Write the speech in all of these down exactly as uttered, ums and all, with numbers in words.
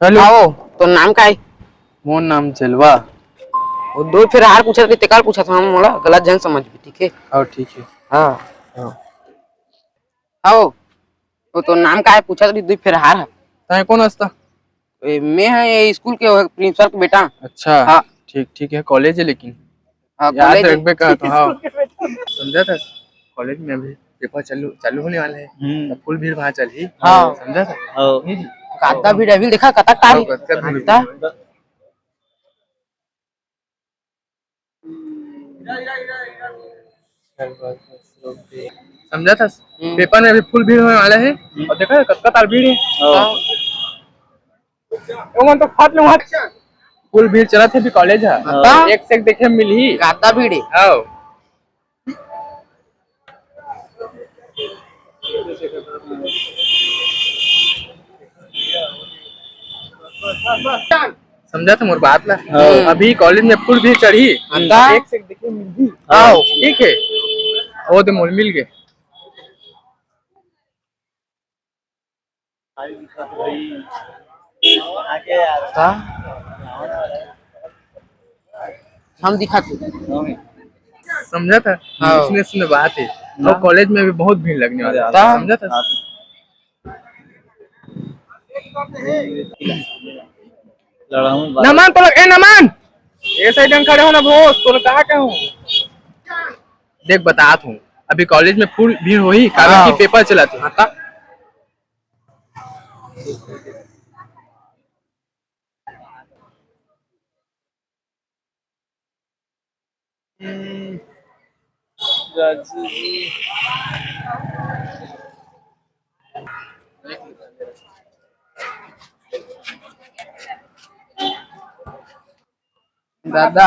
Hello. आओ, तो नाम का है? मोर नाम जलवा। वो दो फेर हार पूछत रही, तेकर पूछत हंव, मोला गलत झन समझ भी, ठीक है? हाँ, ठीक है। हाँ। हाँ। आओ, वो तो नाम का है पूछत रही, दो फेर हार है। तैं कौन हस त? ए, मैं है ये स्कूल के, वो प्रिंसिपल के बेटा। अच्छा। हाँ। ठीक, ठीक है, कॉलेज है लेकिन। हाँ, याद कॉलेज है। रखबे का तो, हाँ। समझा था, कॉलेज में अभी पेपर चालू, चालू होने वाला है, हम्म। तो फुल भीड़ वहाँ चल ही। हाँ। समझा था? हाँ। नहीं जी? काता भीड़ अभी देखा, कता हाँ, काल। कतका भीड़। काता। समझा था? हम्म। पेपर में अभी फुल भीड़ होने वाला है। हम्म। और देखा, कतका तार भीड़ है। हाँ। ओमन तो फट ले मत। फुल भीड़ चलत हे, अभी कॉलेज है। हाँ। एक से एक देखे मिलही। काता भीड़ है। आओ। समझा था मोर बात ला? हाँ। अभी कॉलेज में फुल भीड़ चढ़ी। हाँ। एक से एक देखे मिलही। आओ। ठीक है, वो तो मोर मिल गए। का? हम दिखाते। समझा था? हाँ। उसने, उसने बात है। हाँ। और कॉलेज में भी बहुत भीड़ लगने वाला है। हाँ। समझा था? लड़ाऊं बात। नमन, तो ए नमन, ए साइड में खड़े हो ना भोस, तो कहा कहूँ? देख, बतात हूँ, अभी कॉलेज में फुल भीड़ होही, कारण हाँ। कि पेपर चलत हे। हाँ, का? हम्म, राजू जी। दादा।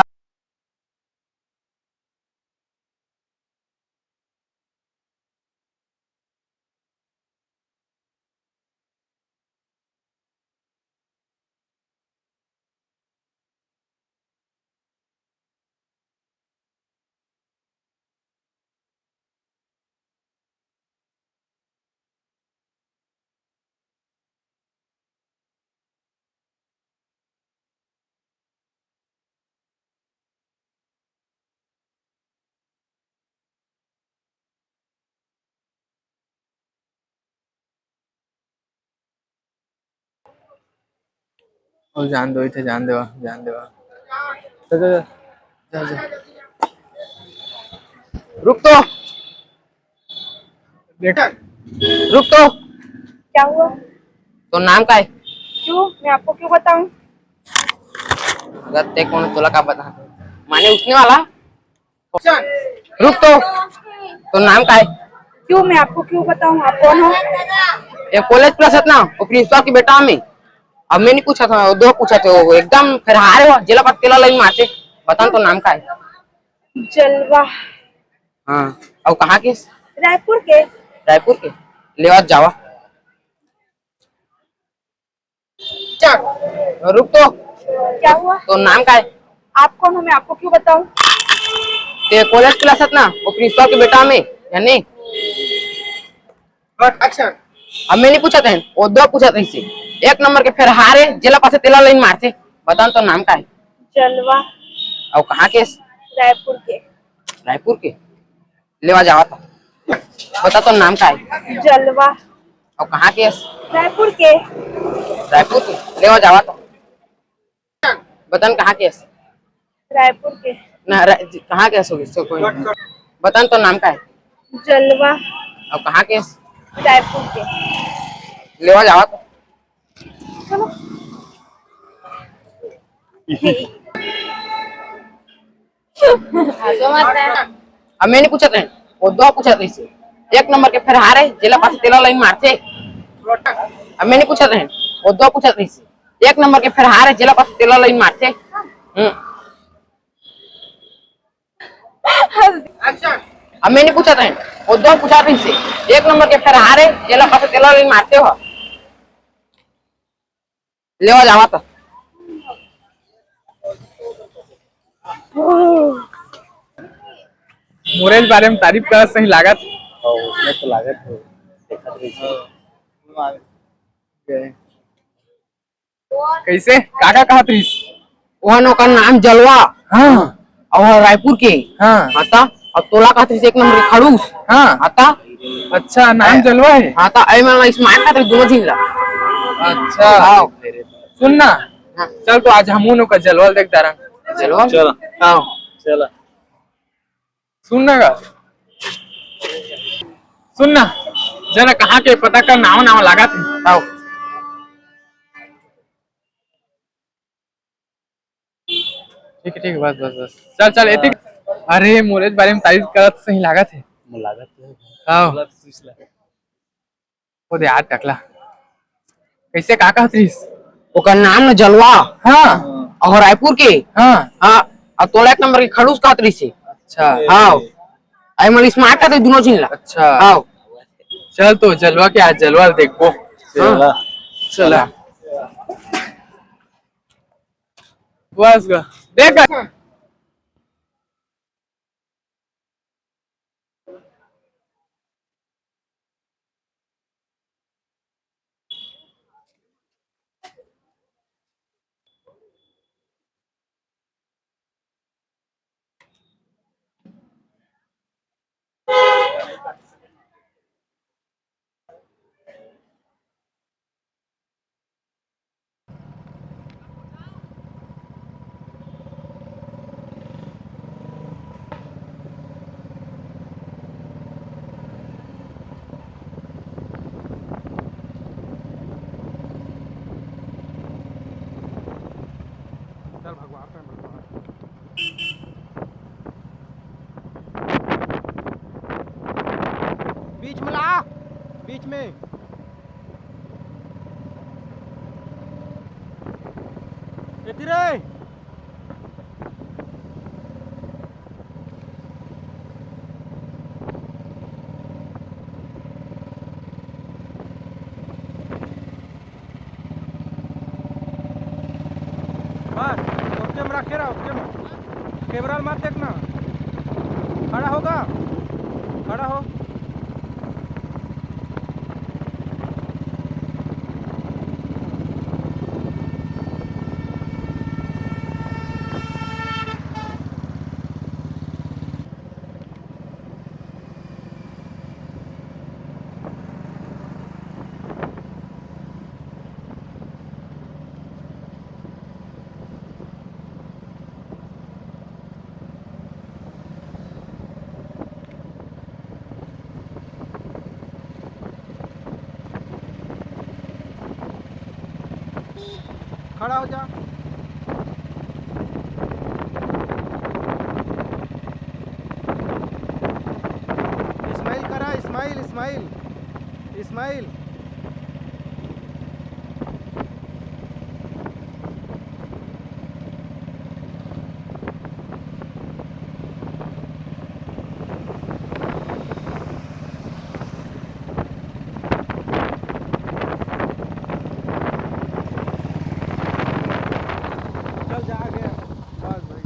और जान दो, इथे जान देवा, जान देवा। जा, जा, जा, जा, जा। रुक तो। बेटा। रुक तो। क्या हुआ? तो नाम का है? क्यों? मैं आपको क्यों बताऊं? अगर ते कौन तोला का बता, माने उसने वाला। रुक तो, तो नाम का है? क्यों, मैं आपको क्यों बताऊं, आप कौन हो? ये कॉलेज क्लास है ना, वो प्रिंसिपल की बेटा में। अब मैं नहीं पूछा था, वो दो पूछा थे, वो एकदम फिर हारे हो, जेला पत्तेला लाइन मारते। बता तो नाम का है? जलवा। हाँ, और कहाँ के? रायपुर के। रायपुर के? लेवा जावा। चल, रुक तो। क्या हुआ? तो नाम का है? आप कौन हो, मैं आपको क्यों बताऊं? ते कॉलेज क्लास है ना, वो प्रिंसिपल के बेटा में, यानी? Action। अब मैं नहीं पूछा था, वो दो पूछा था इससे। एक नंबर के फिर हारे, जेला पासे तेला लाइन मारते। बता तो नाम का है? जलवा। और कहाँ के? रायपुर के। रायपुर के? लेवा जावा तो। बता तो नाम का है? जलवा। और कहाँ के हस? रायपुर के। रायपुर के? लेवा जावा तो। बता न कहाँ के हस? रायपुर के। ना, रा-, कहाँ के हस होगी? सो कोई नहीं। बता न तो नाम का है? जलवा। और कहाँ के हस? रायपुर के। लेवा जावा तो। चलो। अब मैं नहीं पूछत रहें, वो दो पूछत रहिसे। एक नंबर के फेर हारे, जेला पासे तेला लाइन मारथे। अब मैं नहीं पूछत रहें, वो दो पूछत रहिसे। एक नंबर के फेर हारे, जेला पासे तेला लाइन मारथे। हम्म। अब मैं नहीं पूछत रहें, वो दो पूछत रहिसे। एक नंबर के फेर हारे, जेला पासे तेला लाइन मारथे हो। लेवा जावा त। मोरे बारे में तारीफ करत सही लागत। हाँ, उसमें तो लागत है। देखत रही। गए। कैसे? का का कहत रहिस? ओहन ओकर नाम जलवा। हाँ। अउ ओह रायपुर के। हाँ। हाँ त, अउ तोला कहत रहिस एक नंबर के खड़ूस। हाँ। हाँ त। अच्छा, नाम ए, जलवा हे? हाँ त, ए मन ला smile कहत रहिस दूनों झिन ला। अच्छा। हाँ। सुन ना। हाँ। चल तो आज हमू ओकर जलवा ल देख डारन। जलवा? चल। हाँ। चल। सुन ना गा। सुन ना। जना कहाँ के पता कर, नावा नावा लागत हे। हाँ। ठीक हे, ठीक हे, बस, बस, बस। चल, चल, एतिक। अरे, मोरे बारे में तारीफ करत सही लागत हे। मोर लागत हे। हाँ। बोला तो सोच ले। ओ दे यार, टकला। कैसे, का कहत रहिस? ओकर नाम न जलवा। हाँ। अउ रायपुर के। हाँ। हाँ, अउ तोला एक नंबर के खड़ूस कहत रहिस हे। अच्छा। हाँ। अरे, मन smile कहत रहिस दूनों झिन ला। अच्छा। हाँ। चल तो जलवा के आज जलवा ल देखबो। चला। चला। बस गा। देख। चल भगवान पे भगवान। बीच में ला, बीच में। एती रे। बस, ओके में रखे रहा, ओके में। कैमरा मत देखना। खड़ा होगा, खड़ा हो। खड़ा हो जा। Smile करा, smile, smile, smile। चल जा आगे। बस भाई।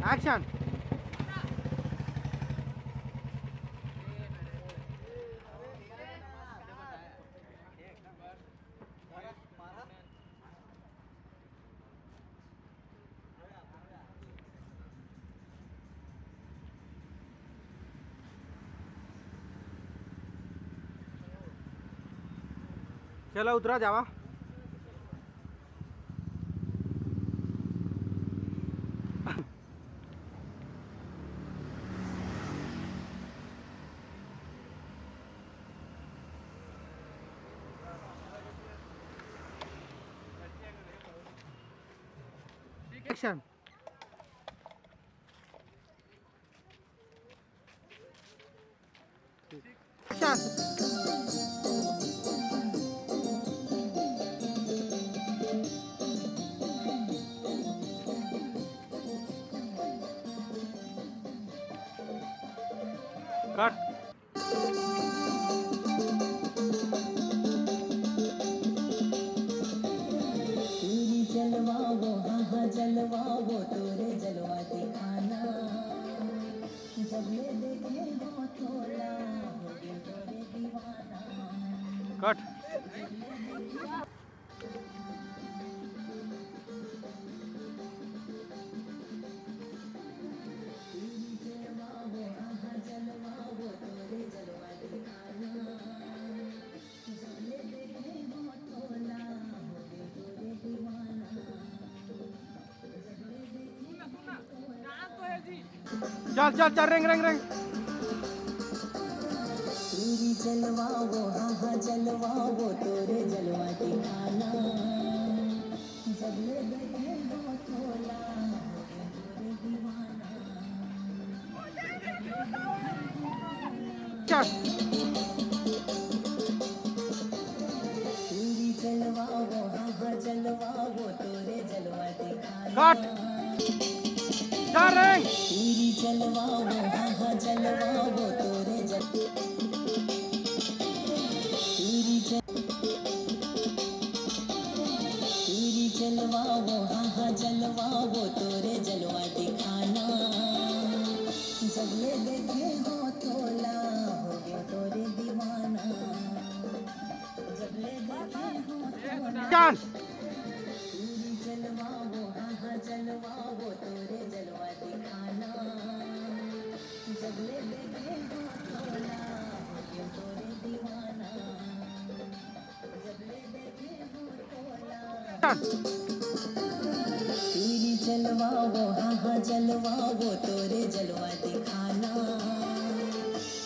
Action। चला उतरा जावा। Action. Action. Cut. तेरी जलवा वो, हाँ, हाँ, जलवा वो, तोरे जलवा दिखाना। जब ले देखे हो तोला, हो गए तोरे दीवाना। Cut. चल, चल, चल, रेंग, रेंग, रेंग। तेरी जलवा वो, हाँ, हाँ, जलवा वो, तोरे जलवा दिखाना। जब ले देखे हो तोला, हो गए तोरे दीवाना। चल। तेरी जलवा वो, हाँ, हाँ, जलवा वो, तोरे जलवा दिखाना। Cut. जा रहे हैं। तेरी जलवा वो, हाँ, हाँ, जलवा वो, तोरे जल-, तेरी जल-, तेरी जलवा वो, हाँ, हाँ, जलवा वो, तोरे जलवा दिखाना। जब ले देखे हो तोला, हो गया तोरे दीवाना। जब ले देखे हो तोला। Done. तेरी जलवा वो, हाँ, हाँ, जलवा वो, तोरे जलवा दिखाना। जब ले देखे हो तोला, हो गया तोरे दीवाना। जब ले देखे हो तोला। Done. तेरी जलवा वो, हाँ, हाँ, जलवा वो, तोरे जलवा दिखाना।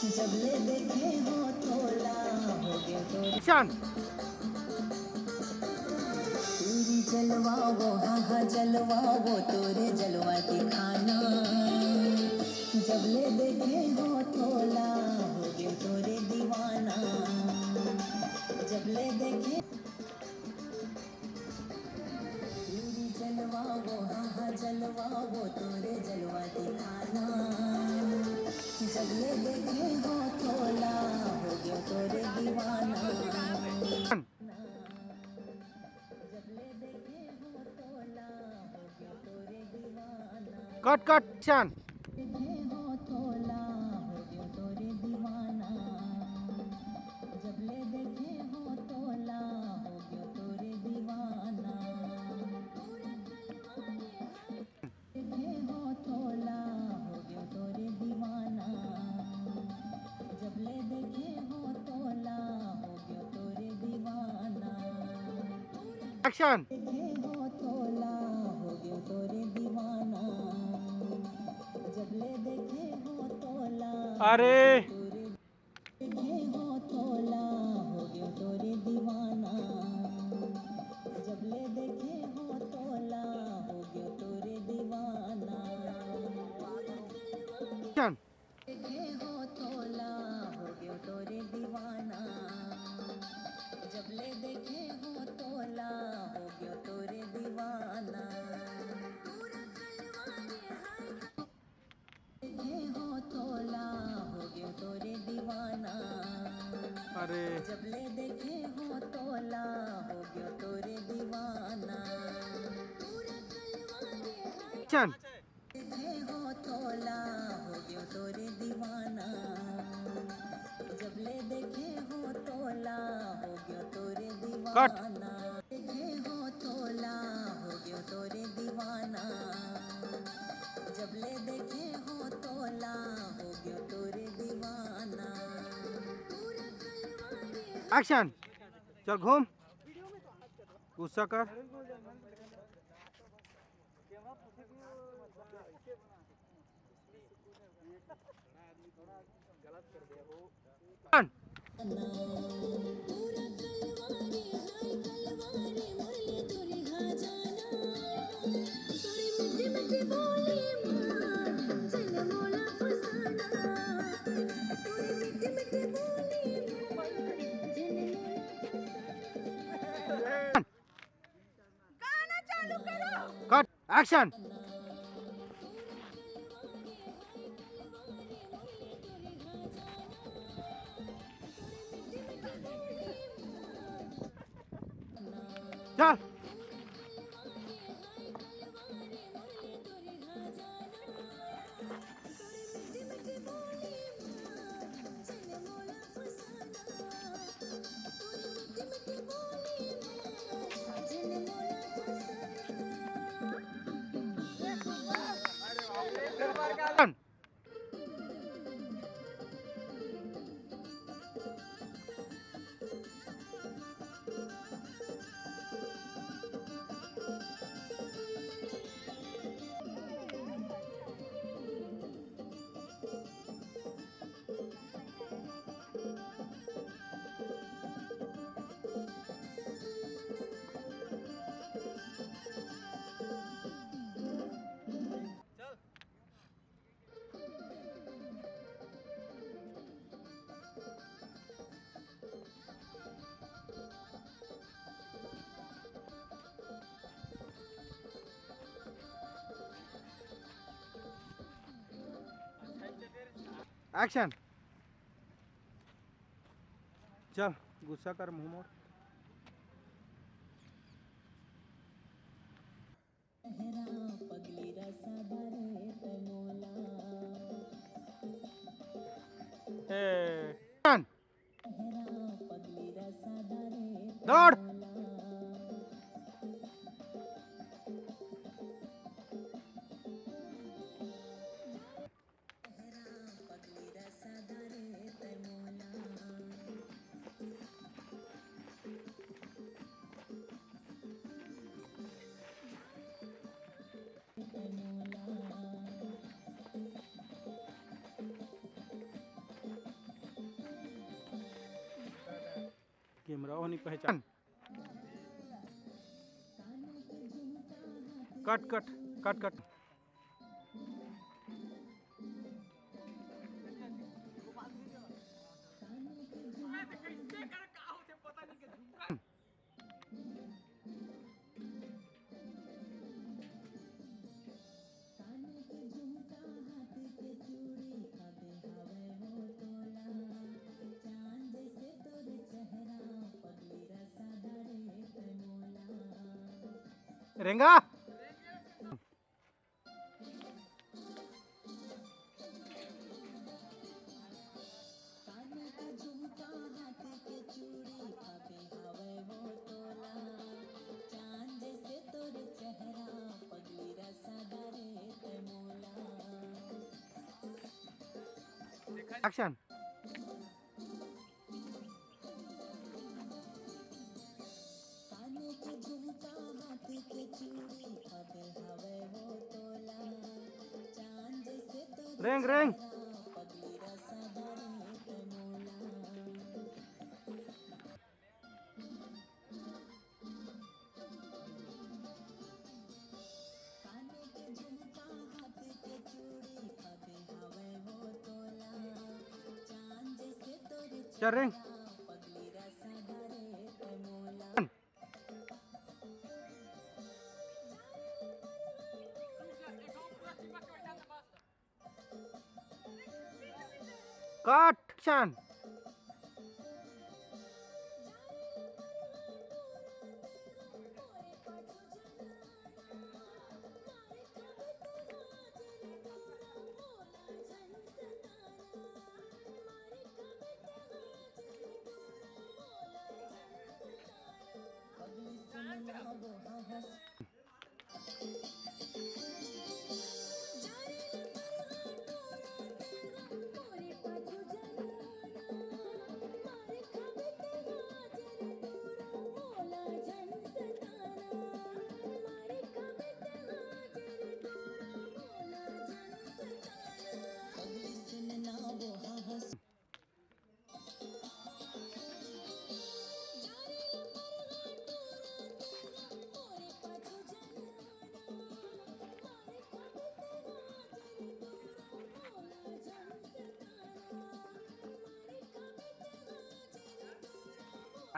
जब ले देखे हो तोला, हो गया तोरे Action. तेरी जलवा वो, हाँ, हाँ, जलवा वो, तोरे जलवा दिखाना। जब ले देखे हो तोला, हो गया तोरे दीवाना। जब ले देखे तेरी जलवा वो, हाँ, हाँ, जलवा वो, तोरे जलवा दिखाना। जब ले देखे हो तोला, हो गया तोरे दीवाना। जब ले देखे हो तोला, हो गया तोरे दीवाना। Cut, cut, Action. देखे हो तोला, हो गया तोरे दीवाना। जब ले देखे हो तोला, हो गया तोरे दीवाना। देखे हो तोला, हो गया तोरे दीवाना। जब ले देखे हो तोला, हो गया तोरे दीवाना। Action. देखे हो तोला, हो गया तोरे दीवाना। जब ले देखे हो तोला, अरे। तोरे देखे हो तोला, हो गया तोरे दीवाना। जब ले देखे हो तोला, हो गया तोरे दीवाना। Action. देखे हो तोला, हो गया तोरे दीवाना। जब ले देखे हो तोला, हो गया तोरे दीवाना। देखे हो तोला, हो गया तोरे दीवाना। अरे। जब ले देखे हो तोला, हो गया तोरे दीवाना। Action. देखे हो तोला, हो गया तोरे दीवाना। जब ले देखे हो तोला, हो गया तोरे Cut. दीवाना। देखे हो तोला, हो गया तोरे दीवाना। जब ले देखे हो तोला, हो गया तोरे दीवाना। Action. चल घूम। गुस्सा कर। Cut, action। चल। Action। चल, गुस्सा कर, मुंह मोड़। ए, दौड़। कैमरा वो नहीं पहचान। कट, कट, कट, कट। रेंगा। Action। रेंग, रेंग। चल रेंग। Cut, action।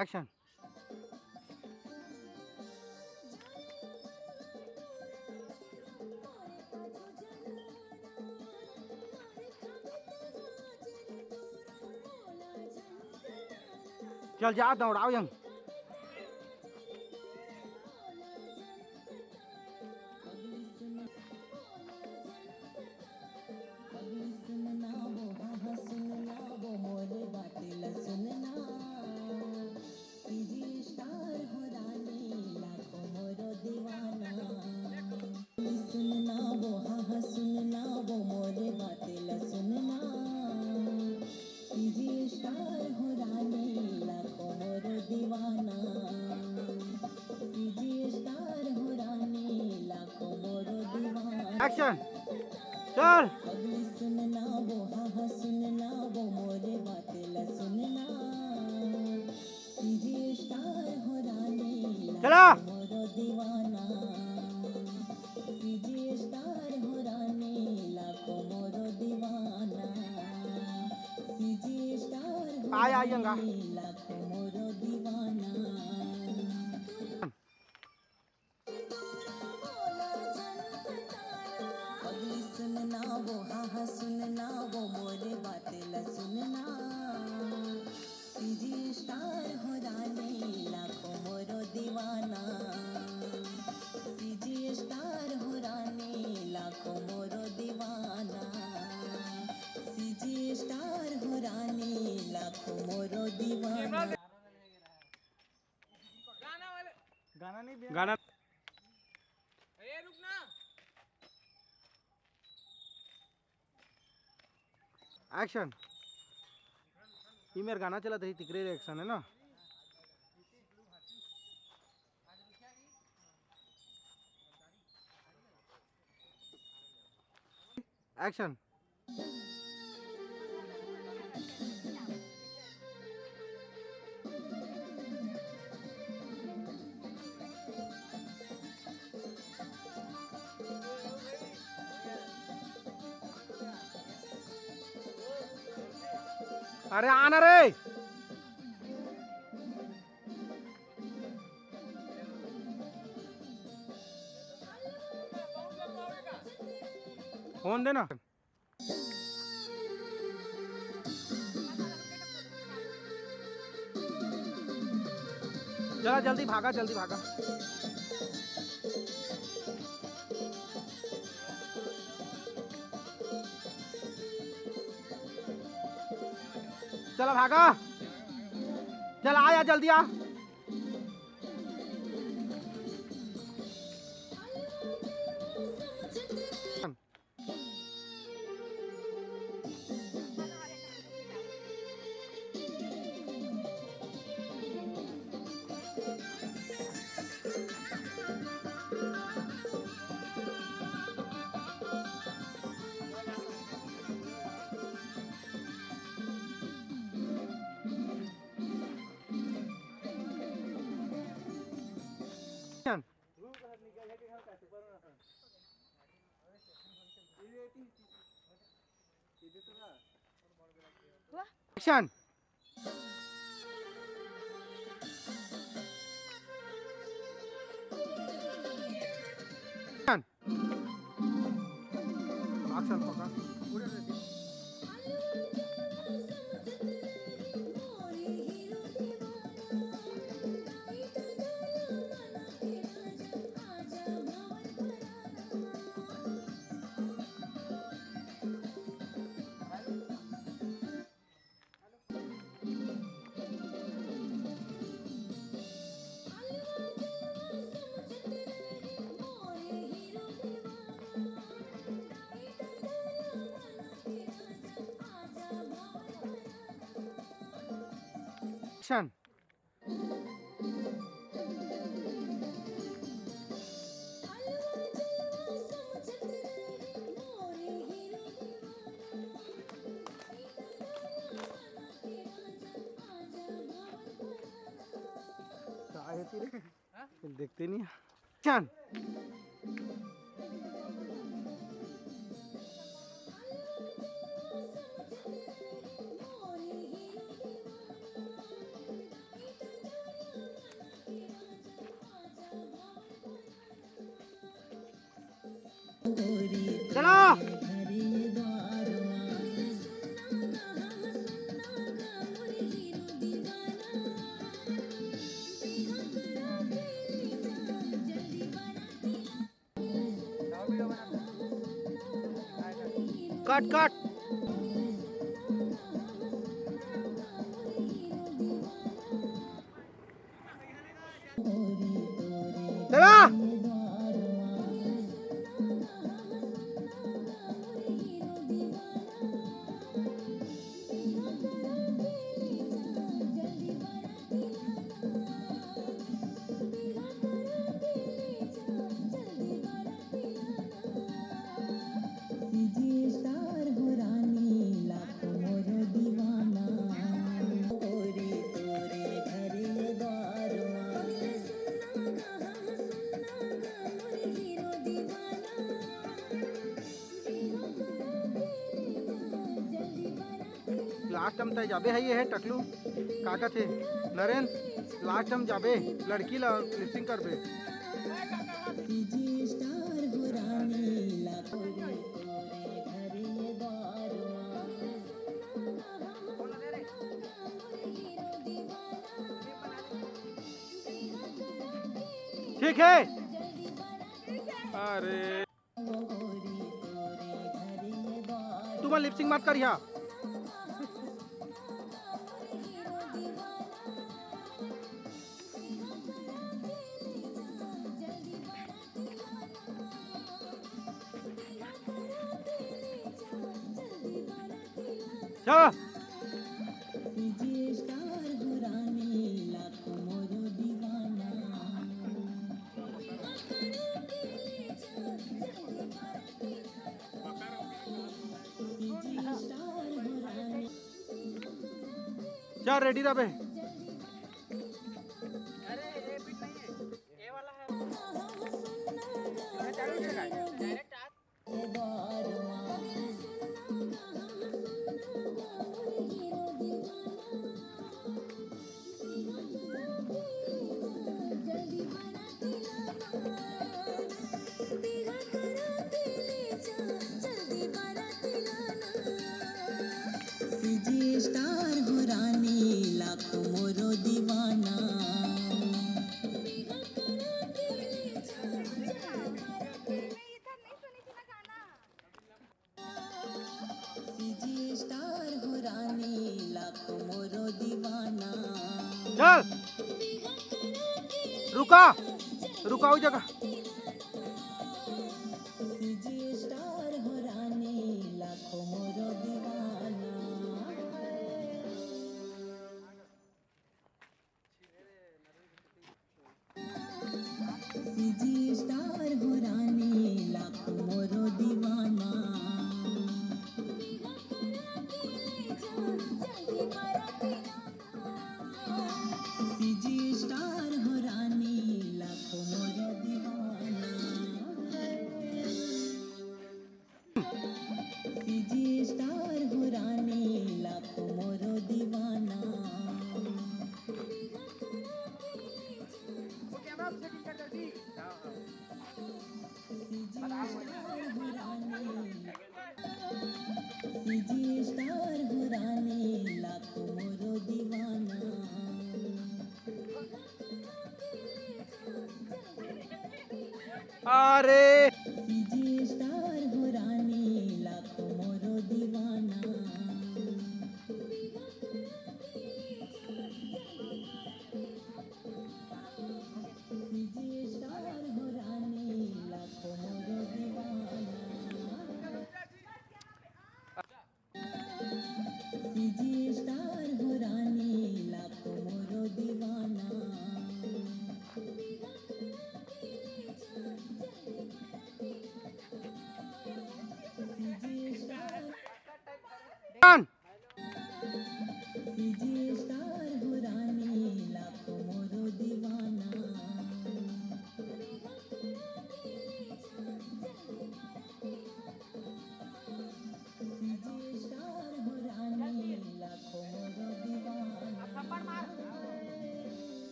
Action. चल जा, दौड़ाओ यंग। Action. चल। चला। आय, आय, गंगा। गाना नहीं, गाना। Action. ये मेर गाना चलत रही, तिकरे रे action है ना। Action. अरे आना रे। फोन देना। चला जल्दी भागा, जल्दी भागा। चला भागा, चला आ, या जल्दी आ। Action. Action. Action, पकड़। Action. देखते नहीं। Action. चलो। कट, कट। चला। लास्ट टाइम तय जाबे है, ये है टकलू, का कथे नरेन, लास्ट टाइम जाबे लड़की ला लिपसिंग करबे। ठीक है। अरे तुमन लिपसिंग मत करिहा। चल रेडी रह बे। चल रुका, रुकाओ जगह। अरे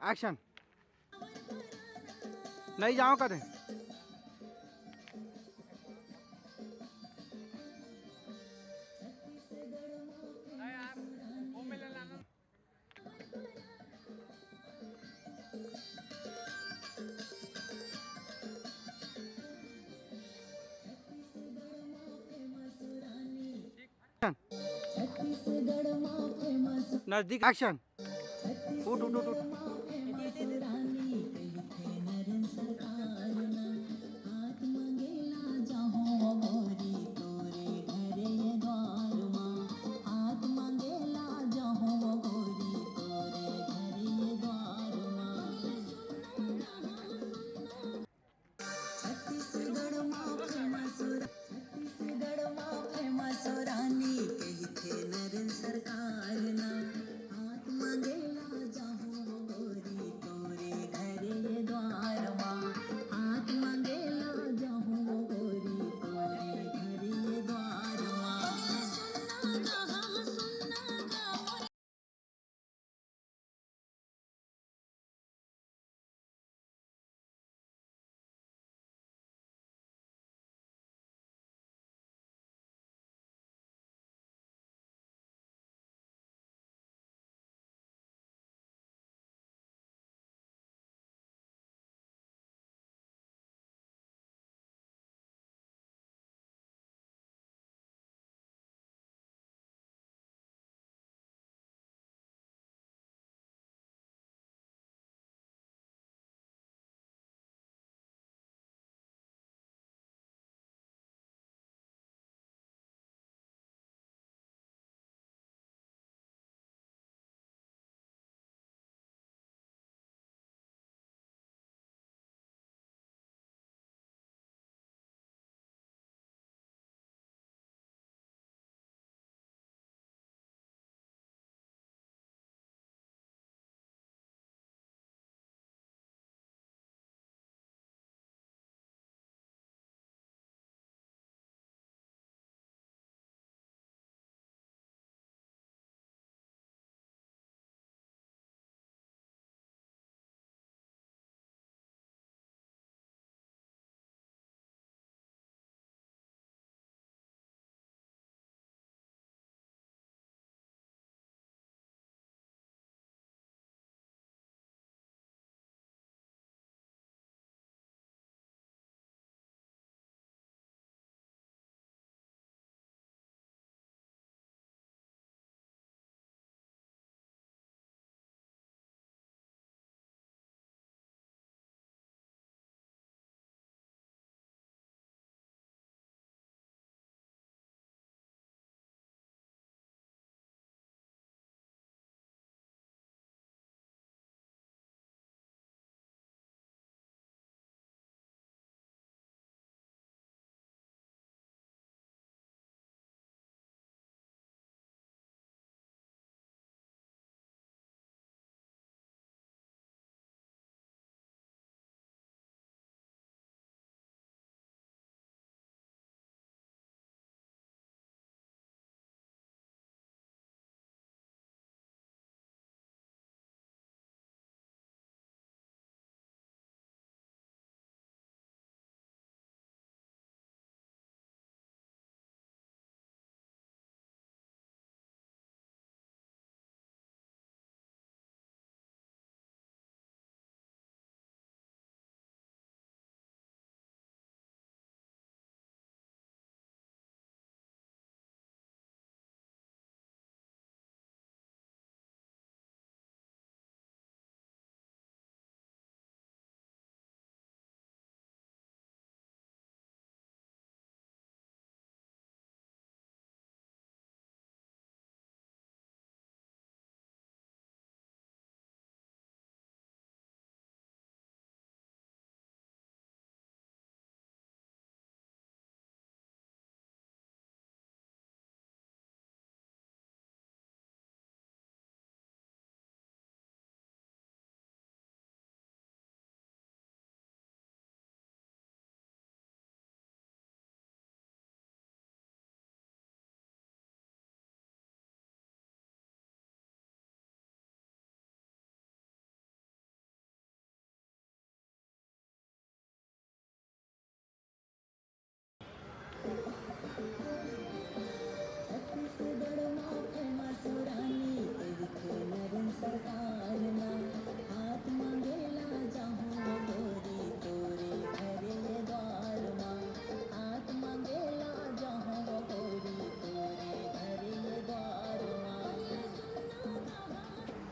एक्शन। नहीं जाओ कदे। नजदीक, एक्शन। उठ, उठ, उठ, उठ।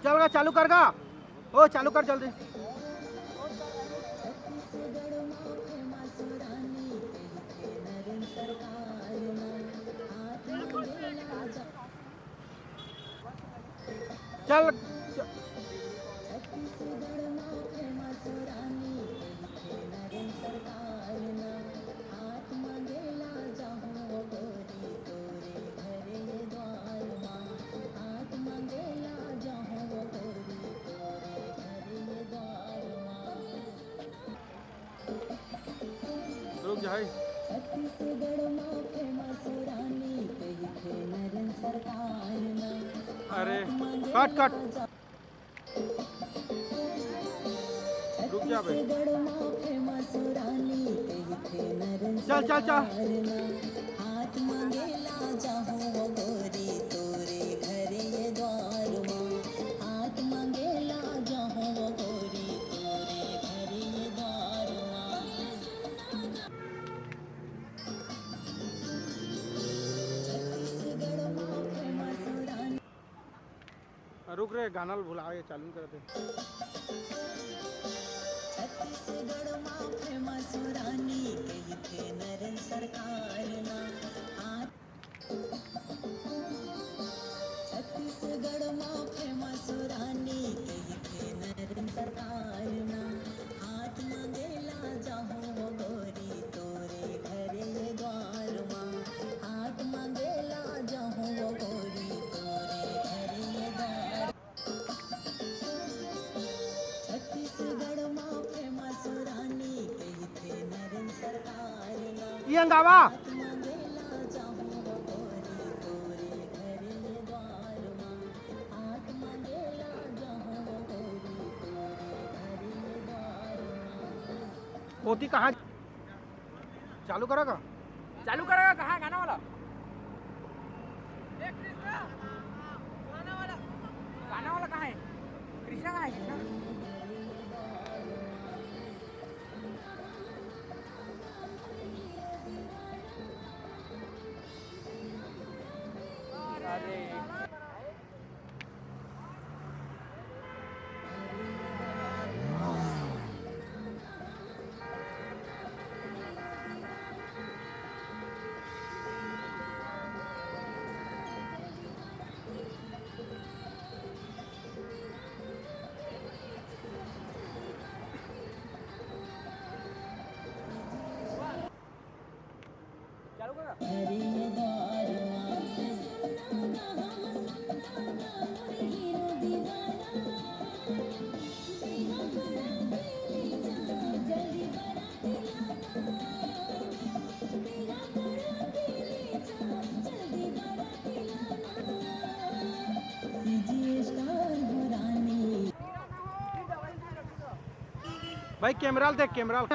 चल गा, चालू कर गा। ओ, चालू कर जल्दी। चल, च- रुक जा भाई। अरे, कट, कट। रुक जा बे। चल, चल, चल। रुक रे, गाना ल भुला गे, चालू नइ करत हे। ये अंगावा। मोती कहाँ? चालू करा का? चालू करा का? कहाँ गाना वाला? ए कृष्णा, गाना वाला। गाना वाला कहाँ है? कृष्णा कहाँ है, कृष्णा? अरे। भाई, कैमरा देख, कैमरा।